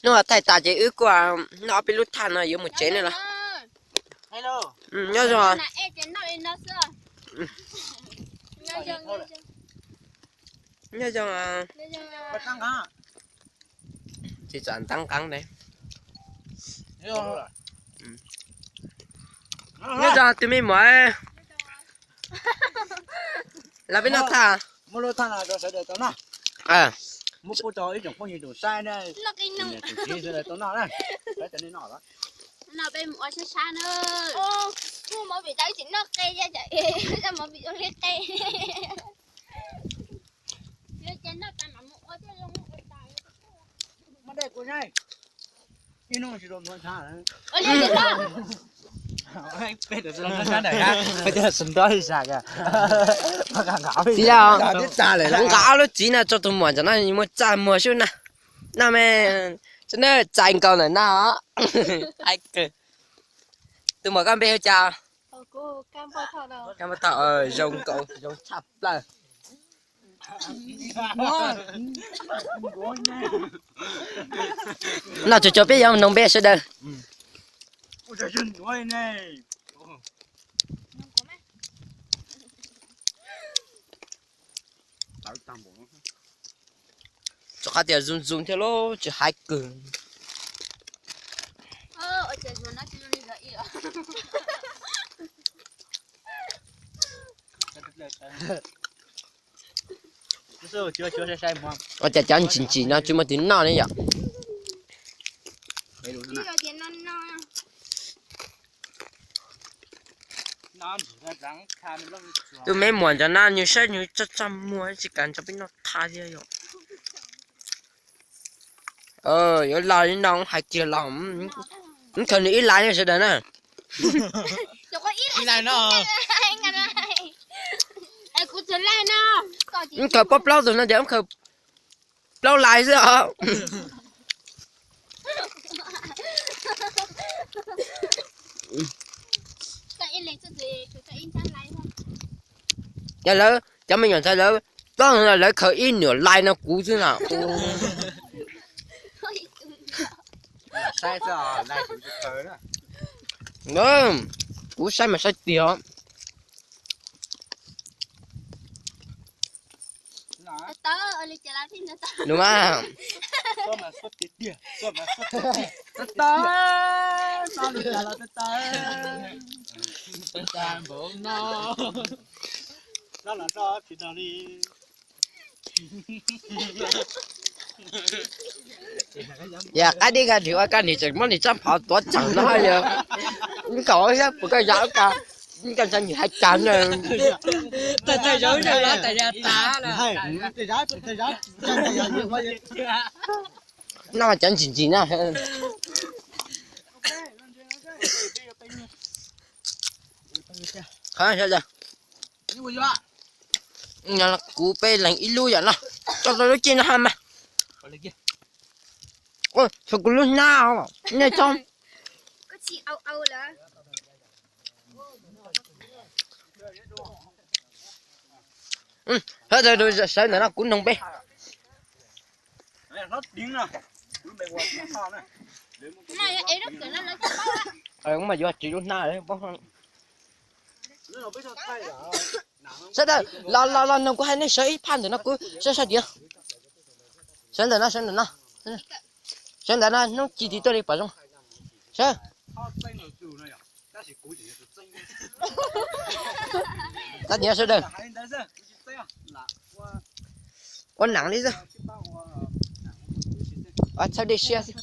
Hnub thaij tas ces wb kuj noj ob peb lub thaj no yuav mus tsev no los. Nyob zoo. Nyob zoo. Tsis txawm ntab nqeeb ne. Nyob zoo tus me muam. Los peb noj thaj. Muab lub thaj no rau sawv daws tau noj. Muab pub rau ib tsoom phooj ywg tsoom saib na, tsoom txiv sawv daws tau noj na. Saib cov nej noj los. No peb mus ua sab sab na. Muaj movie tau ib tsis noj qe, movie zoo li qe. Txiv, nqa ob lub txiv no tso tus muam ntawm no muag txaj muag xwb na. Noj me, tso na, txais nkaus ntawm no. Tus muam koj npe hu cas? Zoo nkaus, zoo tshaj plaws. Noj tsuag tsuag peb yuav noog npe sawv daws. Rov qab tias zoo zoo thiab lauj, tsis hais kawg. Ua cas cov ntsim ntsim no tsis muaj twg noj ne yom? Tus me muam ntawm no nws saib nws txaj txaj muag tsis kam nrog peb noj thaj thiab yom. Yuav loj li no hais kiag los, wb khaws nws ib lais na sawv daws na. Wb khaws plaub plaub tus no ces wb khaws plaub lais xwb os. Yog lawv cov me nyuam ntxhais lawv plaub tus no lawv khaws ib nyuam lais no kuv xwb na. Kuv saib mas saib tiag. Nws mas Yog qab dib nqa nws ua kaj nws tseem muab nws tsob phov tuav tseem no yog. Nkaus thiab puas kaj yam ua kaj, nws hais cas na. Noj cov ntsim ntsim na. Kuv peb leeg ib lub yom no. Tso tau lub cim no ha mas. Tshuav kuv lub hnab os, nej tso. Sawv ntawm no kuv noog peb. Mas yuav tsis lub hnab. Sawv daws los los los noog kuv hais nej sawv ib phaj ntawm no kuv sawv sawv tias. Sawv ntawm no, sawv ntawm no. Sawv ntawm no hnub ci tis tuaj li pom zoo. Sawv. Tab sis sawv daws ua nam li xwb. Txhawb dej siab xwb.